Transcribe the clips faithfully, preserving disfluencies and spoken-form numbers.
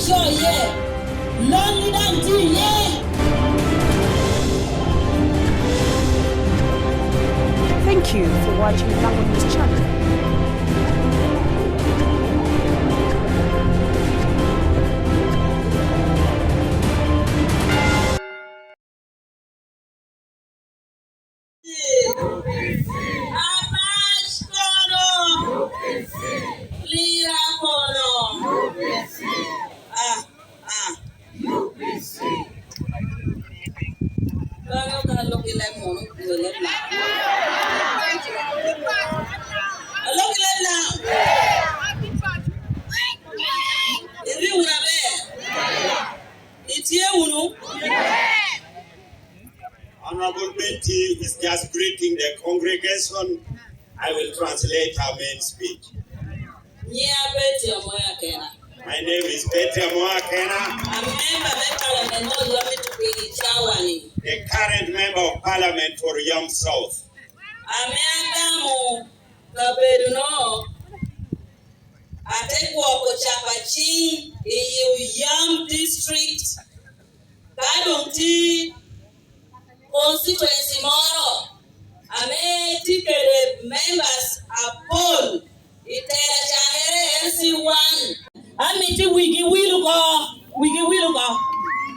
Tye iye, lon daŋ tye iye. Thank you for watching Lango News Channel. Apac kono, Lira kono. Ah, ah. Bano ka lok i leb munu, i leb na. Alok i leb na. Iri wunu aber. Itye wunu. Honorable Betty is just greeting the congregation. I will translate her main speech. Nyiŋa Betty Amoyo Akena. My name is Betty Amoyo Akena. A member me parliament me Oyam Itugwiri Cawani. The current member of parliament for Yam South. Ame agamo kabedono, ate gwoko capaciŋ i Oyam district. Ka doŋ tye constituency moro ame tye kede members apol i tela cakere N C one, amito wigi wil oko, wigi wil oko.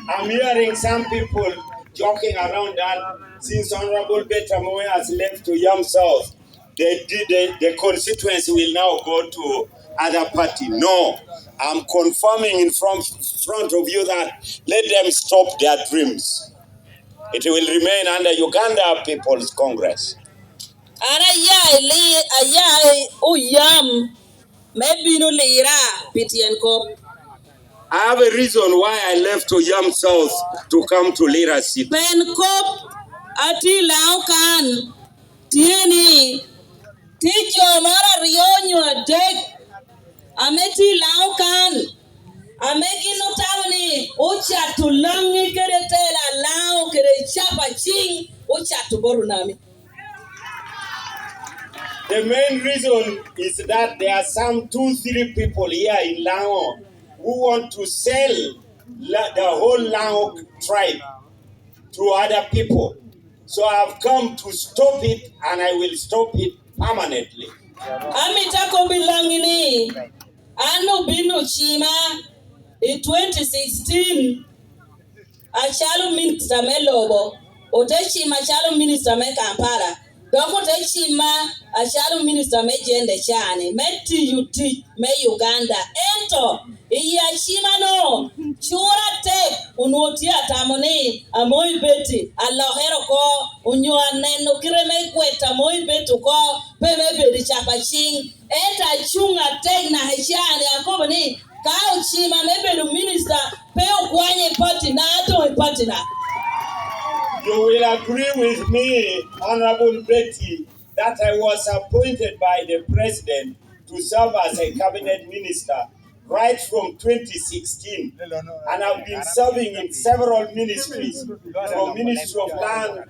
I'm hearing some people joking around that since Honorable Betty Amoyo has left to Yam South, the, the, the, the constituency will now go to other party. No, I'm confirming in front, front of you that let them stop their dreams. It will remain under Uganda People's Congress. An aya i li-, aya i Oyam me bino Lira pi tyen kop. I have a reason why I left Oyam South to come to Lira City. Pien kop atye i Lango kan tye ni, tye jo moro aryo nyo adek ame tye i Lango kan, ame gin otamo ni ocato Laŋi kede tela Lango kede capaciŋ, ocato bot Onami. The main reason is that there are some two, three people here in Lango who want to sell La-, the whole Lango tribe to other people. So I've come to stop it, and I will stop it permanently. Amito akob i Laŋi ni, an obin ocima i twenty sixteen acalo minista me lobo, ote cima acalo minista me Kampala, dok ote cima acalo minista me jende cani, me tiyo tic me Uganda. Ento i acimano, cura atek onwoŋo tye atamo ni Amoyi Betty alokere oko, onyo aneno kite me gwet Amoyi Betty oko, pe me bedo i capaciŋ. Ento acuŋ atek naka i caa-ni, akobo ni, ka ocima me bedo minista pe okwanya i patina, adoŋ i patina. You will agree with me, Honorable Betty, that I was appointed by the President to serve as a cabinet minister right from twenty sixteen, and I've been serving in several ministries, from Ministry of Land,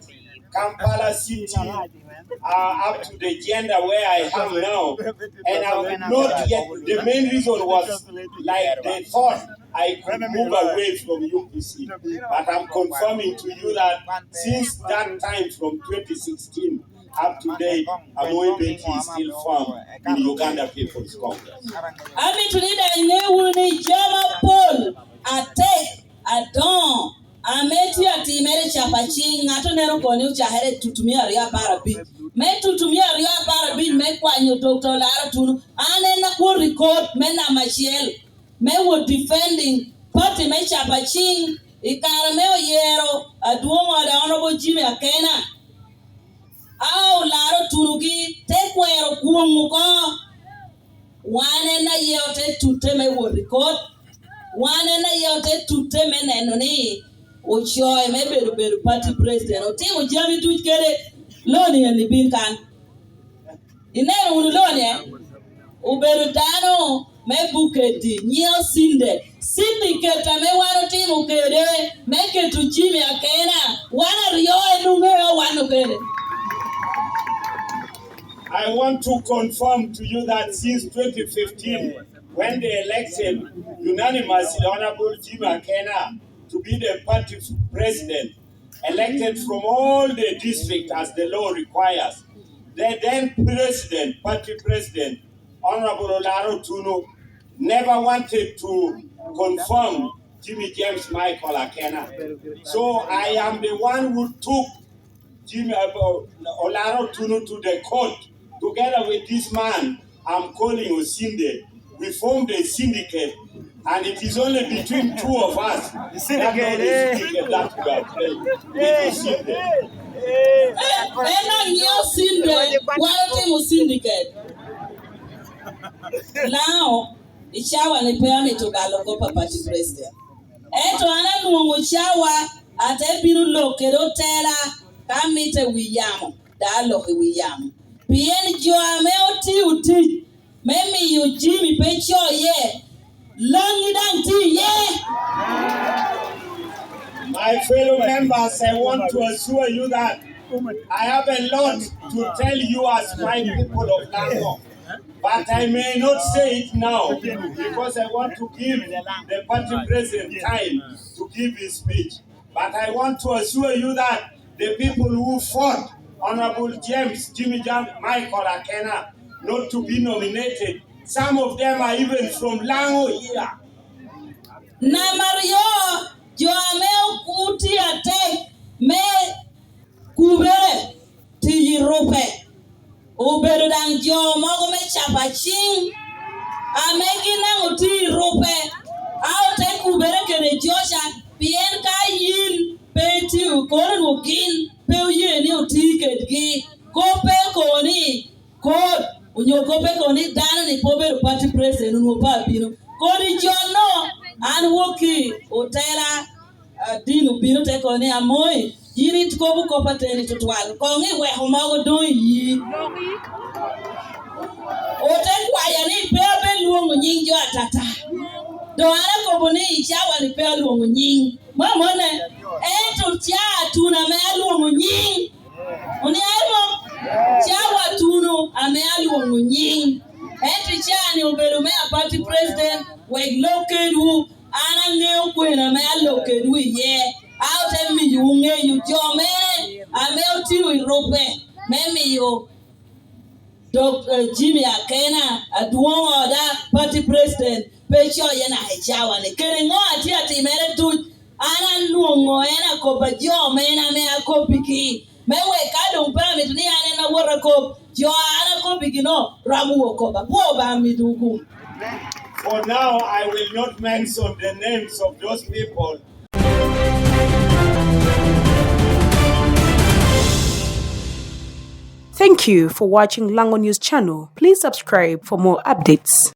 Kampala City, uh, up to the gender where I am now. And I would not yet, the main reason was, like, the thought I could move away from U P C. But I'm confirming to you that since that time, from twenty sixteen up to date, Amoyi Betty is still firm in Uganda People's Congress. Amito ni daŋ iŋe wunu ni jami apol atek adoŋo ame tye atimere i capaciŋ, ŋat oneno kono ni ocakere i tutumia aryo apar abic. Me tutumia aryo apar abic me kwanyo Doctor Olaro Tunu, an en akwot i kot me namba acel me wot defending party me capaciŋ i kare me oyero adwoŋ ode Honorable Jimmy Akena. A Olaro Tunugi te kwero kwoŋ oko. Wan en aye ote tutte me wot i kot. Wan en aye ote tutte me neno ni ocoe me bedo, bedo party president. Otimo jami duc kede loni eni bin kan. Ineno wunu loni, eh? Obedo dano me Bukedi, nyiŋe Cinde. Cinde ket ame wan otimo kede me keto Jimmy Akena, wan aryo en oŋeo wan okene. I want to confirm to you that since twenty fifteen, When they elected unanimously Honorable Jim Akena to be the party president, elected from all the district as the law requires, the then president, party president, Honorable Olaro Tunu, never wanted to confirm Jimmy James Michael Akena. So I am the one who took Jimmy, uh, Olaro Tunu to the court together with this man I'm calling Osinde. We formed a syndicate, and it is only between two of us that know the syndicate that we are playing with Osinde. En anyieo Osinde, wan otimo syndicate. Now, i cawa ni pe amito galo kop a party president. Ento an anwoŋo cawa, ate bino lok kede otela ka mitte wi yamo, daŋ alok i wi yamo. Pien jo ame otio tic me miyo Jimmy pe coye, Laŋi daŋ tye iye. My fellow members, I want to assure you that I have a lot to tell you as my people of Lango, but I may not say it now because I want to give the party president time to give his speech. But I want to assure you that the people who fought Honorable James Jimmy Jam Michael Akena not to be nominated, some of them are even from Lango here. Namba aryo, jo ame otio atek me kubere, tiyo i rube, obedo daŋ jo mogo me capa ciŋ, ame gin daŋ otio i rube, a ote kubere kede jo ca, pien ka yin pe itio, kono onwoŋo gin pe oye ni oti kedgi. Kop pe okobo ni, kot, onyo kop pe okobo ni dano-ni pe obedo party president, onwoŋo pe abino. Kodi jo-no, an wok i otela, Adin obino te kobo ni, "Amoy, yin ikobo kop ateni tutwal, koŋ iweko mogo doŋ iyi." Ote kwaya ni pe abed lwoŋo nyiŋ jo atata. Doŋ an akobo ni i cawa-ni pe alwoŋo nyiŋ. Mom mone, ento ca atuno ame alwoŋo nyiŋ. Oniaŋ mo? Cawa atuno ame alwoŋo nyiŋ. Ento i ca-ni obedo me a party president, wek lok kedwu. An aŋeo kwena ame alok kedwu iye, a ote miyowu ŋeyo jo mere ame otio i rube me miyo Dok, eh, Jimmy Akena, adwoŋ oda, party president, pe coye naka i cawa-ni. Kede ŋo a tye atimere duc, an anwoŋo en akobba jo mene ame akobbigi. Me wek ka doŋ pe amito ni an en awot akop, jo a an akobbigi-no romo wok kop. Apwoo Obaŋa midowu gum. For now, I will not mention the names of those people. Thank you for watching Lango News Channel. Please subscribe for more updates.